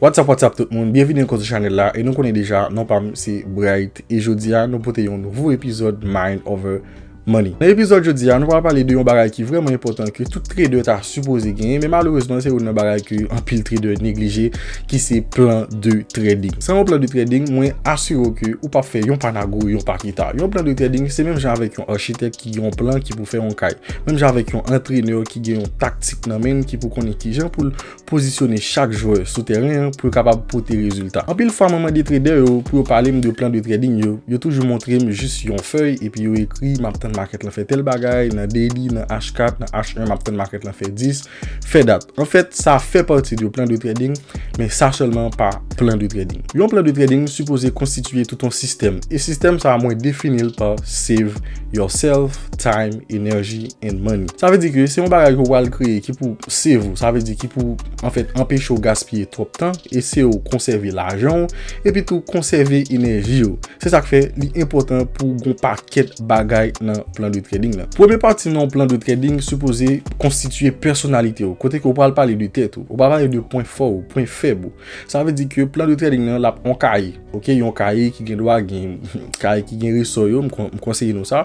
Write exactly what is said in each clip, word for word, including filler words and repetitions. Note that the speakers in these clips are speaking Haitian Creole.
What's up, what's up tout moun? Byenvini ankò sou chanèl la, e nou konnen deja, non pa m se Bright, e jodi a nou pote yon nouvo epizòd Mind Over Money. Nan epizòd jodi a, nou pral pale de yon bagay ki vrèman enpòtan ke tout trader ta sipoze genyen, men malerezman se youn nan bagay ke anpil trader neglije, ki se plan de trading. San yon plan de trading, mwen asire w ke ou p ap fè yon pa nan gwo, yon pa kita. Yon plan de trading se menm jan avèk yon achitèk ki gen yon plan ki pou fè yon kay. Menm jan avèk yon antrenè ki gen yon taktik nan men l, ki pou konnen kijan pou l pozisyone chak jwè sou teren an pou yo kapab pote rezilta. Anpil fwa mwen mande trader yo pou yo pale m de plan de trading yo, yo toujou montre m jis yon fèy epi yo ekri m ap tann makèt lan fè tèl bagay nan daily, nan H kat, nan H un m ap tann makèt lan fè dis, fè dat. Anfèt, sa fè pati de plan de trading, men sa sèlman pa plan de trading. Yon plan de trading sipoze konstitiye tout yon sistèm. E sistèm sa a mwen defini l pa save yourself, time, energy and money. Sa vle di ke se yon bagay ke w pral kreye ki pou save ou. Sa vle di ki pou, anfèt, anpeche w gaspiye twòp tan, ese w konsève lajan w, epi tou konsève enèji w. Se sa k fè li enpòtan pou w gon pakèt bagay nan plan de trading lan. Premye pati nan yon plan de trading sipoze konstitiye pèsonalite w, kote ke w pral pale de tèt ou. Ou pral pale de pwen fò ou, pwen fèb ou. Sa vle di ke plan de trading lan l ap on kaye, ok? Yon kaye ki gen dwa gen, kaye ki gen resò yo, m kon-, m konseye nou sa.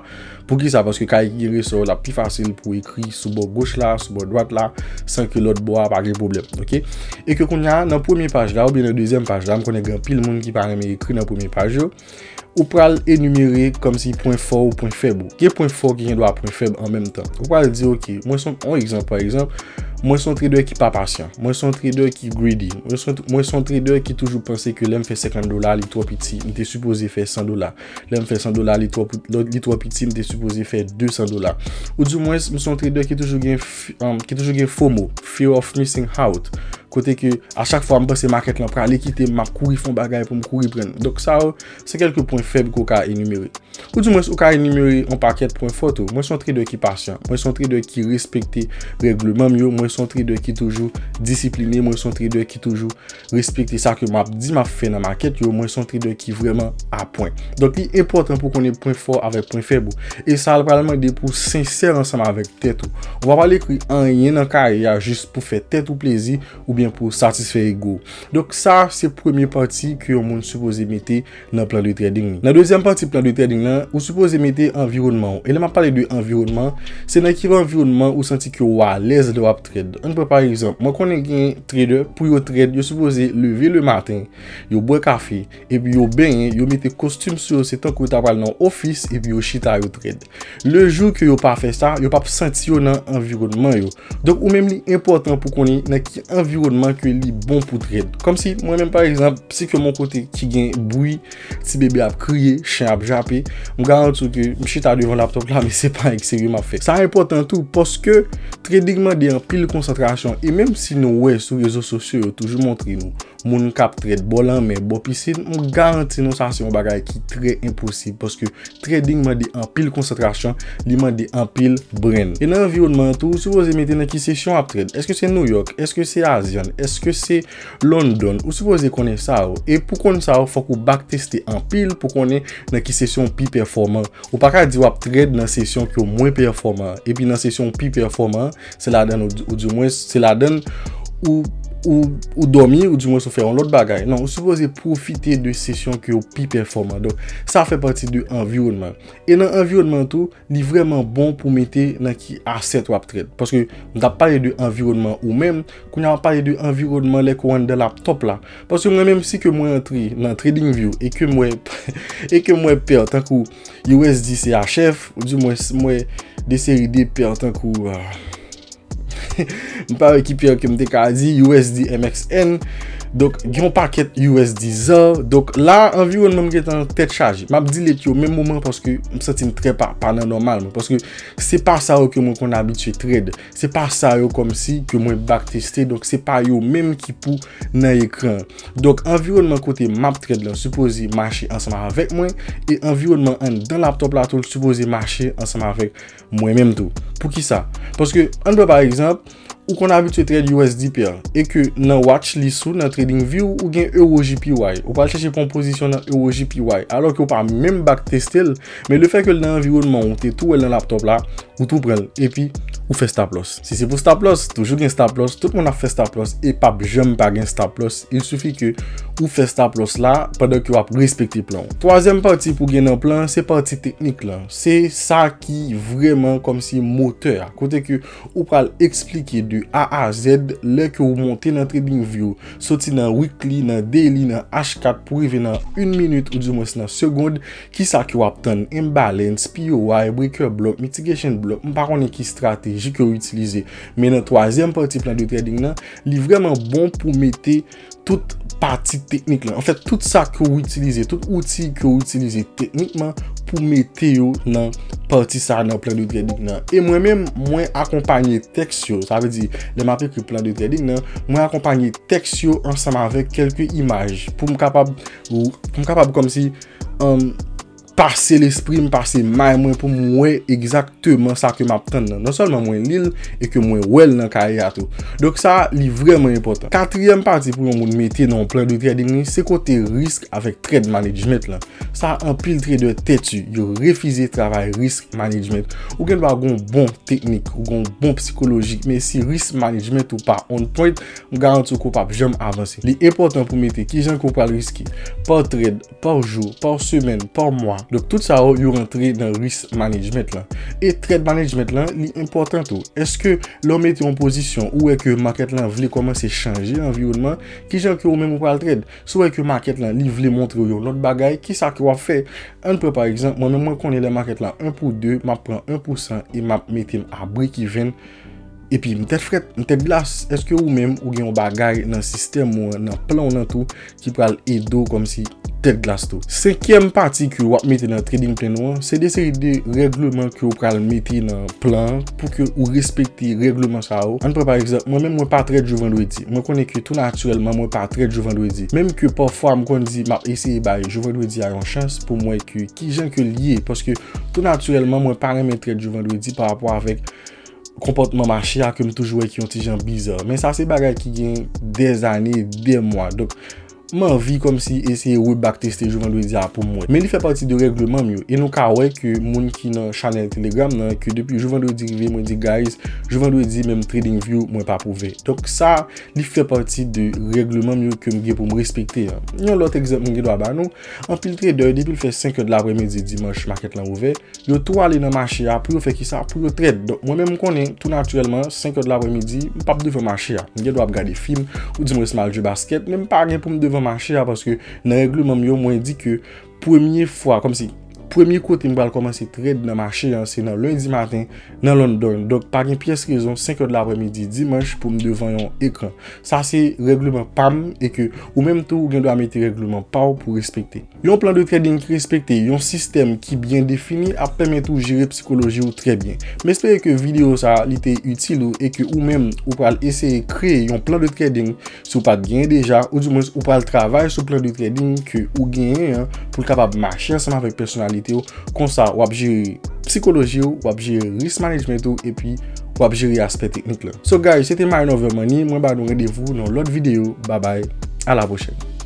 Poukisa? Paske kaye ki gen resò yo, l ap pi fasil pou ekri sou bò goch la, sou bò dwat la, san ke lòt bò a pa gen pwoblèm, ok? E ke kounye a, nan premye paj la, oubyen nan dezyèm paj la, m konnen gen anpil moun ki pa renmen ekri nan premye paj yo, ou pral enimere kòmsi pwen fò ou pwen fèb ou. Gen pwen fò ki gen dwa pwen fèb an menm tan. Ou pral di, ok, mwen se yon, yon egzanp, pa egzanp, mwen se yon trader ki pa pasyan. Mwen se yon trader ki greedy. Mwen se yon, mwen se yon trader ki toujou panse ke lè m fè senkant dola, li twò piti. M te sipoze fè san dola. Lè m fè san dola, li twò, li twò piti, m te sipoze fè de san dola. Ou di mwens, m se yon trader ki toujou gen, f- um, ki toujou gen FOMO, Fear of Missing Out. Kote ke a chak fwa m panse makèt lan prale kite m, m ap kouri fè yon bagay pou m kouri pran l. Donk sa yo, se kèlke pwen fèb ke w ka enimere. Ou di mwens ou ka enimere yon pakèt pwen fò tou. Mwen se yon trader ki pasyan. Mwen se yon trader ki respekte règleman m yo. Mwen se yon trader ki toujou disipline. Mwen se yon trader ki toujou respekte sa ke m ap di m ap fè nan makèt yo. Mwen se yon trader ki vrèman a pwen. Donk li enpòtan pou w konnen pwen fò avèk pwen fèb ou. E sa l pral mande pou w sensè ansanm avèk tèt ou. Ou pa pral ekri anyen nan kaye a jis pou fè tèt ou plezi oubyen pou satisfè ego w. Donk sa se premye pati ke yon moun sipoze mete nan plan de trading li. Nan dezyèm pati plan de trading lan, ou sipoze mete anviwònman w. E lè m ap pale de anviwònman, se nan ki anviwònman ou santi ke w alèz lè w ap trade. Ann pran pa egzanp, mwen konnen gen trader, pou yo trade, yo sipoze leve le maten, yo bwè kafe, epi yo benyen, yo mete kostim sou yo, se tankou yo ta pral nan ofis, epi yo chita, yo trade. Le jou ke yo pa fè sa, yo p ap santi yo nan anviwònman yo. Donk ou menm li enpòtan pou konnen nan ki anviwònman ke li bon pou trade. Kòmsi mwen menm pa egzanp, si ke m yon kote ki gen bri, ti bebe ap kriye, chen ap jape, m garanti w ke m chita devan laptop la, men se pa anyen k serye m ap fè. Sa enpòtan tou, paske trading mande anpil konsantrasyon, e menm si nou wè sou rezo sosyo yo toujou montre nou moun k ap trade bò lanmè, bò pisin, m garanti nou sa se yon bagay ki trè enposib, paske trading mande anpil konsantrasyon, li mande anpil brain. E nan anviwònman an tou, ou sipoze mete nan ki sesyon w ap trade. Èske se New York? Èske se Asian? Èske se London? Ou sipoze konnen sa yo. E pou konn sa yo, fòk ou backteste anpil pou konnen nan ki sesyon w pi pèfòman. Ou pa ka di w ap trade nan sesyon ke w mwen pèfòman, epi nan sesyon w pi pèfòman, se ladan ou, ou di mwens, se ladan ou, ou, ou dòmi, ou di mwens ou fè yon lòt bagay. Non, ou sipoze pwofite de sesyon ke w pi pèfòman. Donk, sa fè pati de anviwònman. E nan anviwònman tou, li vrèman bon pou mete nan ki asset w ap trade. Paske m t ap pale de anviwònman ou menm, kounye a m ap pale de anviwònman lè ke w anndan laptop la. Paske mwen menm si ke mwen antre nan TradingView e ke m wè, e ke m wè pè tankou U S D C H F, ou di mwens m wè de seri de pè tankou, ah, m pa wè ki pè ke m te ka di, U S D M X N. Donk, gen yon pakèt U S D Z A R. Donk, la, anviwònman m gentan tèt chaje. M ap delete yo menm moman paske m santi m trè pa, pa nan nòmal mwen. Paske se pa sa yo ke mwen konn abitye trade. Se pa sa yo kòmsi ke mwen backteste. Donk, se pa yo menm ki pou nan ekran. Donk, anviwònman kote m ap trade lan sipoze mache ansanm avèk mwen. E anviwònman anndan laptop la tou, l sipoze mache ansanm avèk mwen menm tou. Poukisa? Paske, ann pran pa egzanp, ou konn abitye trade U S D Pair e ke nan watch list ou, nan TradingView, ou gen EuroJPY. Ou pral chèche pran pozisyon nan EuroJPY, alò ke ou pa menm backteste l, men lefètke l nan anviwònman ou te tou wè l nan laptop la, ou tou pran l, epi ou fè stop loss. Si se pou stop loss, toujou gen stop loss, tout moun ap fè stop loss, e p ap janm pa gen stop loss, il suffit ke ou fè stop loss la pandan ke w ap respekte plan w. Twazyèm pati pou gen nan plan, se pati teknik lan. Se sa ki vrèman kòmsi motè a. Kote ke ou pral eksplike de A a Z, lè ke ou monte nan TradingView, soti nan weekly, nan daily, nan H kat pou rive nan yon minit oudimwens nan segond, kisa ke w ap tann, imbalance, P O I, breaker block, mitigation block, m pa konnen ki estrateji ke w itilize. Men nan twazyèm pati plan de trading nan, li vrèman bon pou mete tout pati teknik lan. Anfèt, tout sa ke w itilize, tout outi ke w itilize teknikman pou mete yo nan pati sa nan plan de trading nan. E mwen menm, mwen akonpanye tèks yo, sa vle di, lè m ap ekri plan de trading nan, mwen akonpanye tèks yo ansanm avèk kèlke imaj pou m kapab, pou m kapab kòmsi, um, pase lespri m, pase may mwen pou m wè egzakteman sa ke m ap tann nan. Non sèlman mwen li l e ke mwen wè l nan kaye a tou. Donk sa, li vrèman enpòtan. Katriyèm pati pou yon moun mete nan yon plan de trading li, se kote risk avèk trade management lan. Sa anpil trader tètu, yo refize travay risk management. Ou gen dwa gen yon bon teknik, ou gen yon bon psikolojik, men si risk management ou pa on point, m garanti w ke w p ap janm avanse. Li enpòtan pou mete kijan ke w pral riske pa trade, pa jou, pa semèn, pa mwa. Donk tout sa yo, yo rantre nan risk management lan. E trade management lan, li enpòtan tou. Èske lè w mete yon pozisyon, ou wè ke market lan vle kòmanse chanje anviwònman, kijan ke ou menm ou pral trade? Si w wè ke market lan, li vle montre w yon lòt bagay, kisa ke w ap fè? Ann pran pa egzanp, mwen menm mwen konnen lè market lan un pou de, m ap pran un pou san e m ap mete m a break even. Epi m tèt frèt, m tèt glas. Èske ou menm ou gen yon bagay nan sistèm ou an, nan plan w nan tou, ki pral ede w kòmsi tèt glas tou? Senkyèm pati ke w ap mete nan trading plan ou an, se de seri de règleman ke w pral mete nan plan an pou ke ou respekte règleman sa yo. Ann pran pa egzanp, mwen menm mwen pa trade jou vandredi. Mwen konnen ke tou natirèlman mwen pa trade jou vandredi. Menm ke pafwa m konn di m ap eseye bay jou vandredi a yon chans pou m wè ke kijan ke l ye, paske tou natirèlman mwen pa renmen trade jou vandredi pa rapò avèk konpòtman mache a ke m toujou wè ki yon ti jan biza. Men sa se bagay ki gen dèzane, dèmwa. Donk, m anvi kòmsi eseye rebackteste jou vandredi a pou m wè. Men li fè pati de règleman m yo. E nou ka wè ke moun ki nan chanèl Telegram nan, ke depi jou vandredi rive, mwen di, guys, jou vandredi, menm TradingView, mwen p ap ouvè. Donk sa, li fè pati de règleman m yo ke m gen pou m respekte an. Yon lòt egzanp mwen gen dwa ba nou, anpil trader, depi l fè senk è de laprèmidi dimanch, makèt lan ouvè, yo tou ale nan mache a pou yo fè kisa? Pou yo trade. Donk, mwen menm m konnen, tou natirèlman, senk è de laprèmidi, m p ap devan mache a. M gen dwa ap gade fim, oudimwens m al jwe baskèt, men m pa gen pou m devan mache a, paske nan règleman m yo, mwen di ke premye fwa, kòmsi, premye kote m pral kòmanse trade nan mache a, se nan lendi maten, nan London. Donk, pa gen pyès rezon, senk è de laprèmidi, dimanch, pou m devan yon ekran. Sa se règleman pa m, e ke ou menm tou, ou gen dwa mete règleman pa w pou respekte. Yon plan de trading ki respekte, yon sistèm ki byen defini ap pèmèt ou jere psikoloji w trè byen. M espere ke videyo sa a, li te itil ou e ke ou menm, ou pral eseye kreye yon plan de trading si w pa t genyen deja, oudimwens ou pral travay sou plan de trading ke ou genyen an pou l kapab mache ansanm avèk pèsonalite w. Konsa, w ap jere psikoloji w, w ap jere risk management ou, epi w ap jere aspè teknik lan. So guys, se te Mind Over Money, mwen ba nou randevou nan lòt videyo. Babay, a la pwochèn.